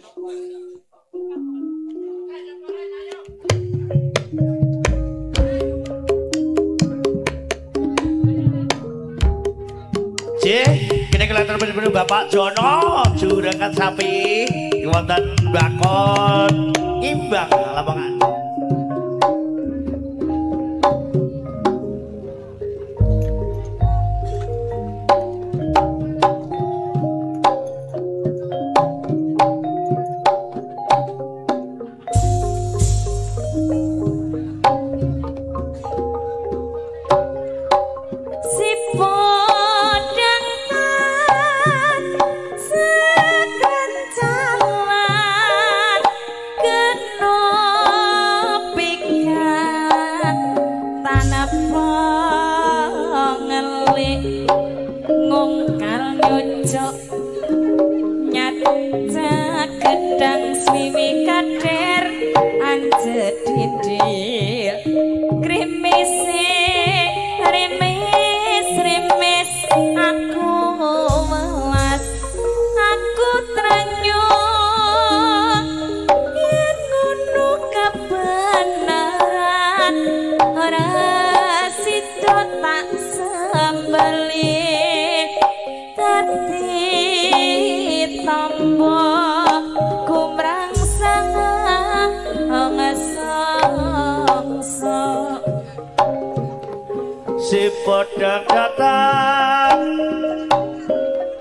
Cih, kene kelihatan bener-bener Bapak Jono juragan sapi wonten Bakon Imbang Lamongan. Si podang datang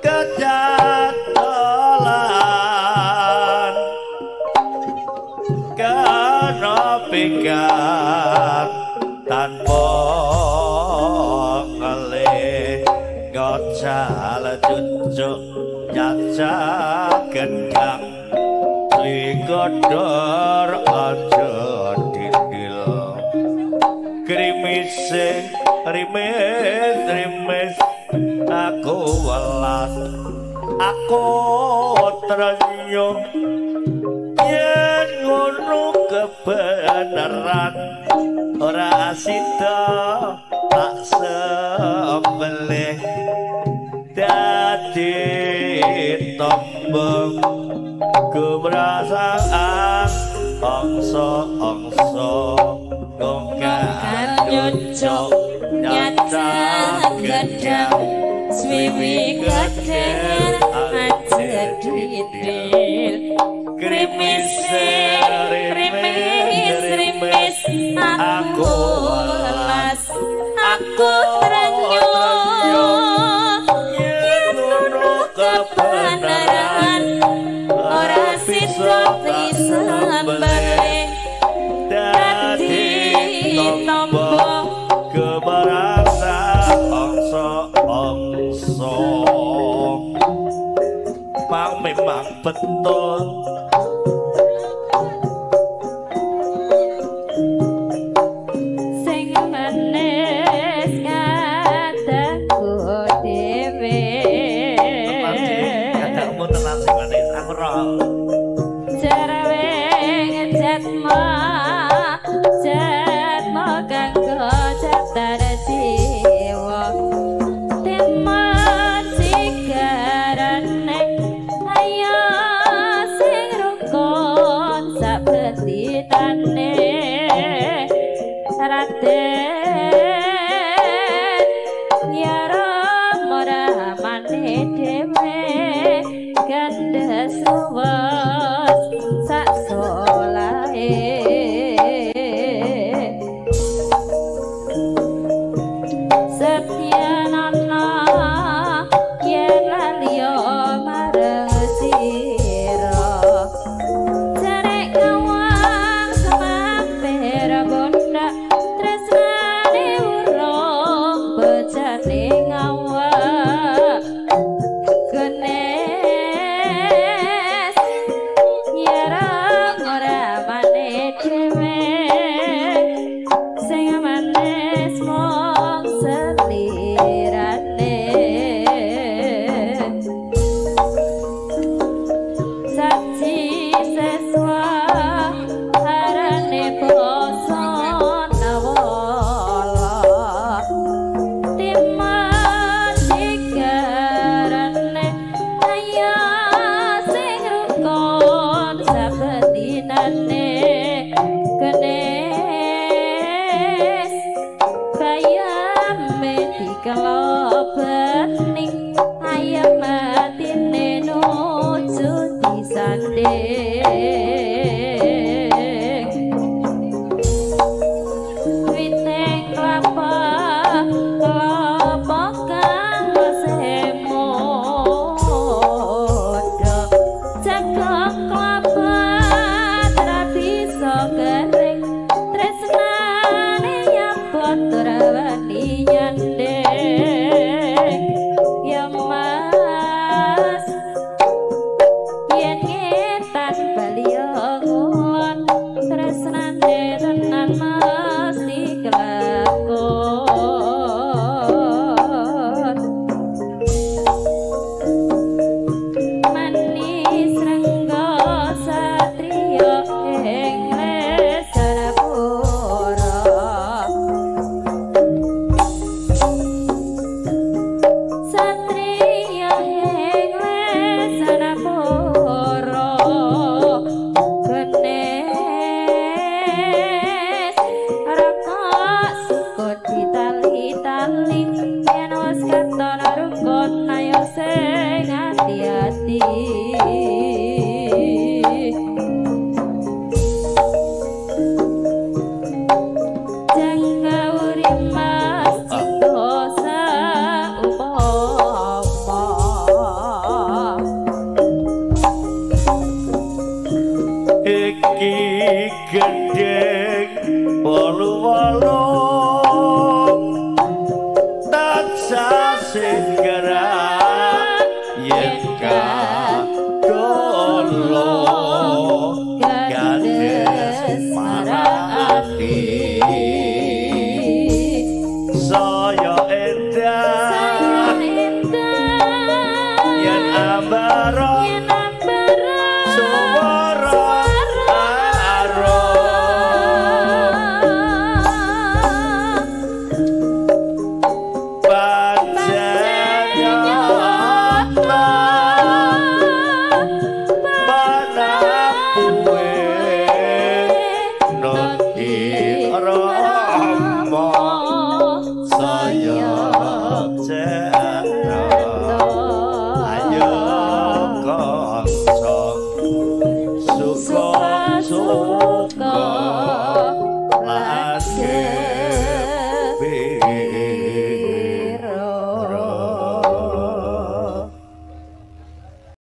kejatolan kena pikat tanpa ngelih ngocal cucuk nyacak gendang ligodor aja dindil krimise rimis rimis aku welas aku trenyuh yen ngono kebenaran ora sida tak sembelih dadi tombong kemerasaan angsa-angsa gongkar nyucuk nyacak gedang swiwi geder aja didil krimis rimis rimis aku welas aku trenyuh yen ngono kebenaran ora sida disembelih dadi tombo kebarasa angsa angsa mang memang betul sing manis kataku dhewe katamu tenan sing manis aku roh cerewe jatma jatma kanggo jatar jiwa teman sigarane ayo sing rukun sabetitane Raden ya Rama Rahmane dhewe gandhes luwes sak solahe. saben dinane kenes bayame dikelobet ning ayam atine nuju disanding wite klapa klapa kang semoda cekok klapa tra bisa kering tresnane nyabot ora wani nyandeng ya Mas yen ngetan bali ngulon tresnane tenan mesti kelakon manis rengga satriya ing Lesanapura satriya ing Lesanapura genes rokok sukun ditali-tali yen wis katon rukun ayo sing ati-ati. Jangkauri mas cipta saupama Iki gendheng wolu-wolu.